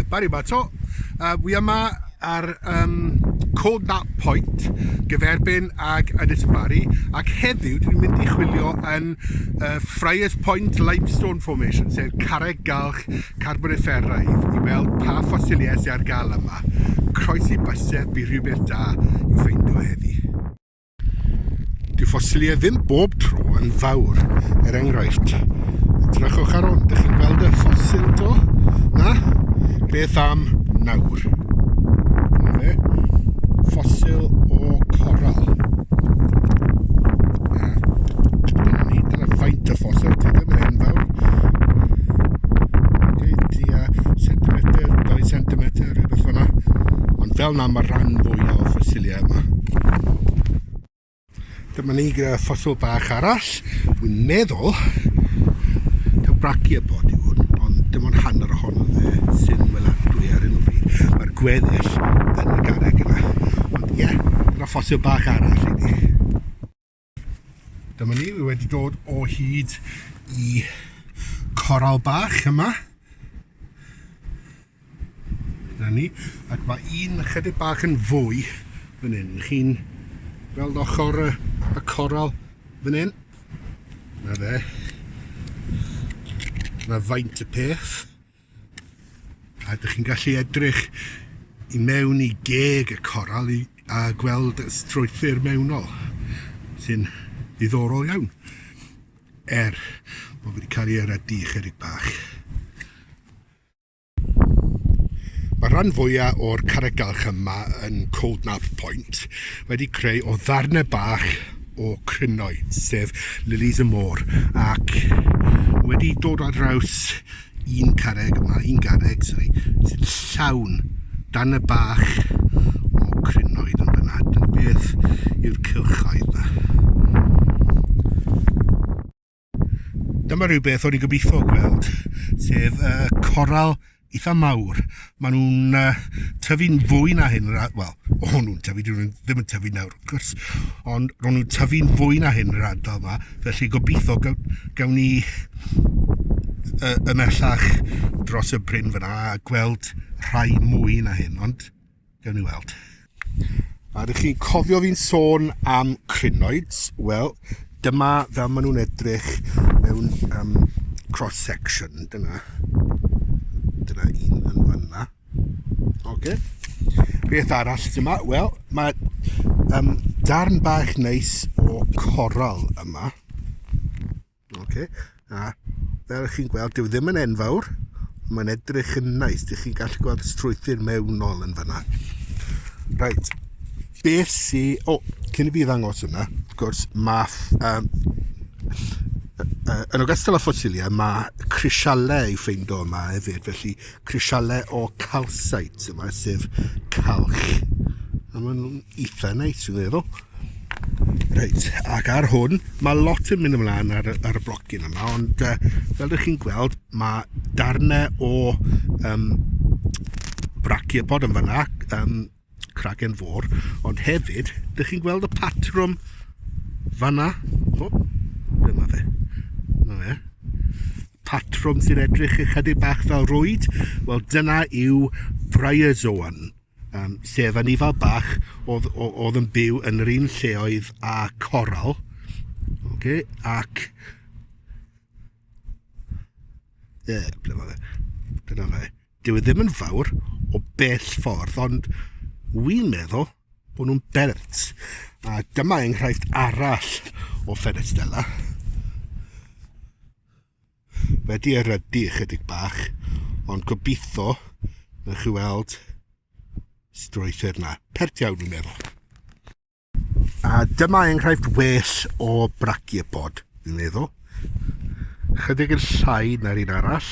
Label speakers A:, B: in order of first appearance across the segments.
A: Haia, Barry 'ma 'to. Wi yma ar um, Cold Nap Point, gyferbyn ag Ynys y Barri, ac heddiw dwi'n mynd i chwilio yn uh, Friars Point Limestone Formation, sef carreg galch carbonifferaidd, i weld pa ffosiliau sydd ar gael yma. Croesi bysedd, bydd rhywbeth da i'w ffeindio heddi. Dyw ffosiliau ddim bob tro yn fawr, er enghraifft. Edrychwch ar hwn, dych chi'n gweld y ffosil to? Na? Beth am nawr? Dyna fe. Ffosil o coral. A dyna ni, dyna faint y ffosil, ti ddim yn enfawr. Okay, tua centimetr, 2 centimetr, rhywbeth fyna. Ond fel na mae rhan fwyaf o ffosiliau yma. Dyma ni gyda ffosil bach arall. Dwi'n meddwl taw brachiopod yw hwn, ond dim ond hanner ohono fe sy'n weladwy ar hyn o bryd. Mae'r gweddill yn y garreg yna. Ond ie, yeah, dyna ffosil bach arall i ni. Dyma ni, wi wedi dod o hyd i coral bach yma. Dyna ni. Ac mae un chydig bach yn fwy fan hyn. Chi'n gweld ochr y, y coral fan hyn? Na fe. Mae faint y peth. A ydych chi'n gallu edrych i mewn i geg y coral i, a gweld y strwythur mewnol, sy'n ddiddorol iawn. Er bod wedi cael ei erydu ychydig bach. Mae rhan fwyaf o'r carreg galch yma yn Cold Nap Point wedi creu o ddarnau bach o crinoid, sef lilies y môr, ac wedi dod ar draws un carreg yma, un garreg, sorry, sy'n llawn darnau bach o crinoid yn fyna. Dyna beth yw'r cylchoedd yna. Dyma rhywbeth o'n i'n gobeithio gweld, sef uh, coral eitha mawr. Maen nhw'n uh, tyfu'n fwy na hyn, wel, o'n nhw'n tyfu, dyn nhw ddim yn tyfu nawr, wrth gwrs, ond ro'n nhw'n tyfu'n fwy na hyn yr ardal yma, felly gobeithio gawn, gawn ni uh, ymhellach dros y bryn fyna a gweld rhai mwy na hyn, ond Gawn ni weld. A ydych chi'n cofio fi'n sôn am crinoids? Wel, dyma fel maen nhw'n edrych mewn um, cross-section. Dyna. Dyna un yn fanna. Oce. Okay. Beth arall dyma? Wel, mae um, darn bach neis o coral yma. Ok, a fel chi'n gweld, dyw ddim yn enfawr, mae'n edrych yn nice. Dych chi'n gallu gweld y strwythur mewnol yn fyna. Reit, beth sy... O, oh, cyn i fi ddangos hwnna, wrth gwrs, mae... Um, yn ogystal â ffosiliau, mae crisialau i'w ffeindo yma hefyd, felly crisialau o calcite yma, sef calch. A maen nhw'n eitha neis, dwi'n meddwl. Reit, ac ar hwn, mae lot yn mynd ymlaen ar, ar y blocyn yma, ond uh, fel ydych chi'n gweld, mae darnau o um, brachiopod yn fyna, um, cragen fôr, ond hefyd, ydych chi'n gweld y patrwm fanna? O, dyma fe. Dyma fe. Patrwm sy'n edrych ychydig bach fel rwyd. Wel, dyna yw bryozoan um, sef anifal bach oedd, oedd yn byw yn yr un lleoedd â coral. Okay, ac... E, ble mae fe? Dyna fe. Dyw e ddim yn fawr o bell ffordd, ond wy'n meddwl bod nhw'n bert. A dyma enghraifft arall o Fenestella. Wedi erydu ychydig bach, ond gobeithio na chi weld strwythur na. Pert iawn dwi'n meddwl. A dyma enghraifft well o brachiopod, dwi'n meddwl. Chydig yn llai na'r un arall,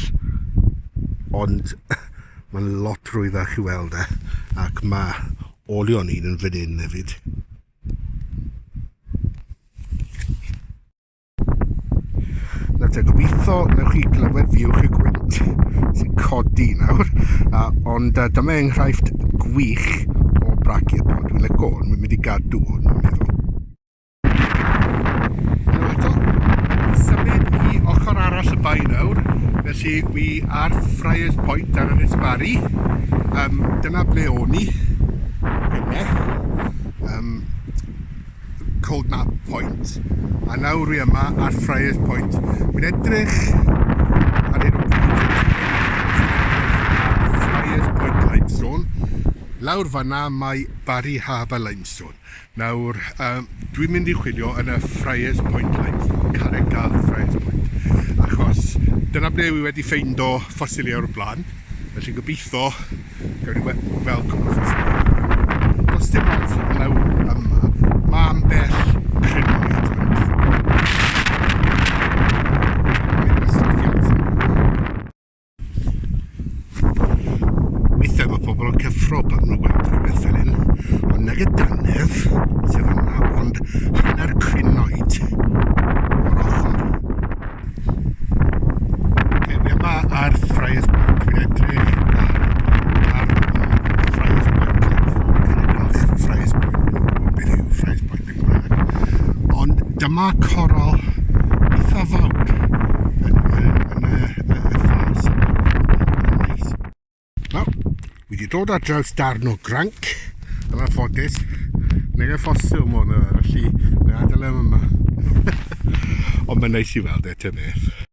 A: ond mae'n lot rwyddach i weld e, ac mae olion un yn fan hyn hefyd. Nawr te, gobeithio newch chi glywed fi uwch y gwynt sy'n codi nawr. Uh, ond uh, dyma enghraifft gwych o brachiopod. Dwi'n licio hwn, mae'n mynd i gadw hwn, dwi'n meddwl. Nawr eto, symud i ochr arall y bae nawr. Felly Felly, wi ar Friars Point ar Ynys Barry. Dyna ble o'n i gynne. Cold Nap Point. A nawr wi yma ar Friars Point. Wi'n edrych ar hyn o bryd ar Friars Point Limestone. Lawr fanna mae Barry Harbour Limestone. Nawr, dwi'n mynd i chwilio yn y Friars Point Limestone, Carreg Gardd Friars Point, achos dyna ble wi wedi ffeindo ffosiliau o'r blaen, felly gobeithio gawn ni weld cwpl o ffosiliau. Does dim lot lawr yma, mae ambell crinoid, ond mae'n wastraffu amser. Weithiau mae pobl yn cyffro pan maen nhw'n gweld rhywbeth fel hyn, ond nag y dannedd sydd yna, ond hanner crinoid o'r ochr. Okay, fi yma ar Friars Point, fi'n edrych ar Friars Point, Carreg Friars Point, beth yw Friars Point yn Gymraeg. Ond dyma coral eitha fawr yn y ffas yma. Mae'n neis. Wel, wi wedi dod ar draws darn o granc, yn anffodus. Nag e ffosil mo hwnna, felly na adael e yma. Ond mae'n neis i weld e, ta beth.